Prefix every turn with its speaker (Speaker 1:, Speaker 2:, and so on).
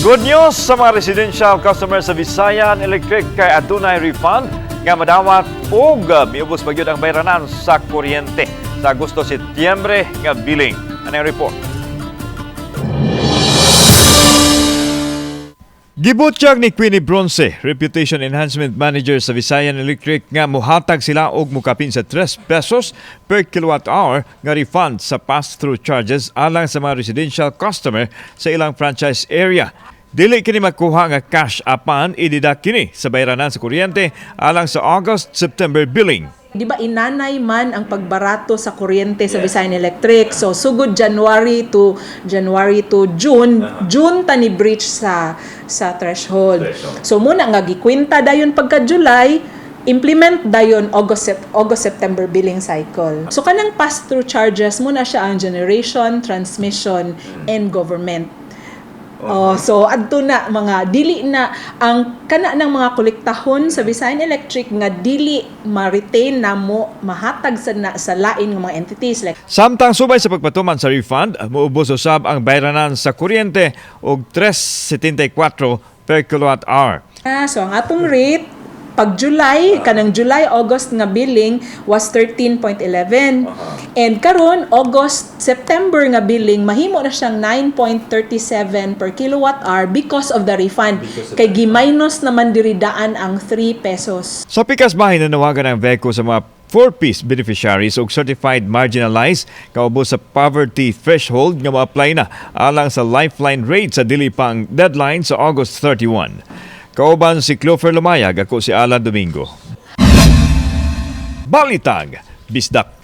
Speaker 1: Good news sa mga residential customers sa Visayan Electric kay adunay refund nga madawat og miubos pa gyud ang bayranan sa kuryente sa Agosto, Setyembre nga billing. Ano ang report? Gibutyag ni Queenie Bronce, Reputation Enhancement Manager sa Visayan Electric, nga muhatag sila og mukapin sa 3 pesos per kilowatt hour nga refund sa pass-through charges alang sa mga residential customer sa ilang franchise area. Dili kini makuha nga cash apan i-deduct kini sa bayranan sa kuryente alang sa August-September billing.
Speaker 2: Di ba inanay man ang pagbarato sa kuryente sa Visayan Electric? So sugod January to June, June ta ni breach sa threshold. So muna nga gikwenta dayon pagka July, implement dayon August September billing cycle. So kanang pass-through charges muna siya ang generation, transmission and government. Oh, so adto na mga dili na ang kana ng mga kolektahon sa Visayan Electric nga dili ma-retain namo, mahatag sa na, sa lain nga mga entities like
Speaker 1: Samtang subay sa pagpatuman sa refund, muubos usab ang bayranan sa kuryente og 3.74 per kilowatt hour.
Speaker 2: Ah, so ang atong rate pag July, kanang July, August nga billing was 13.11. And karon August, September nga billing mahimo na siyang 9.37 per kilowatt hour because of the refund. Kay gi-minus naman diri daan ang 3 pesos.
Speaker 1: Sa pikas bahin, nanawagan ang VECO sa mga 4Ps beneficiaries ug certified marginalized kaubos sa poverty threshold nga ma-apply na alang sa lifeline rate sa dili pang deadline sa August 31. Kauban si Clover Lumayag, ako si Alan Domingo. Balitang Bisdak.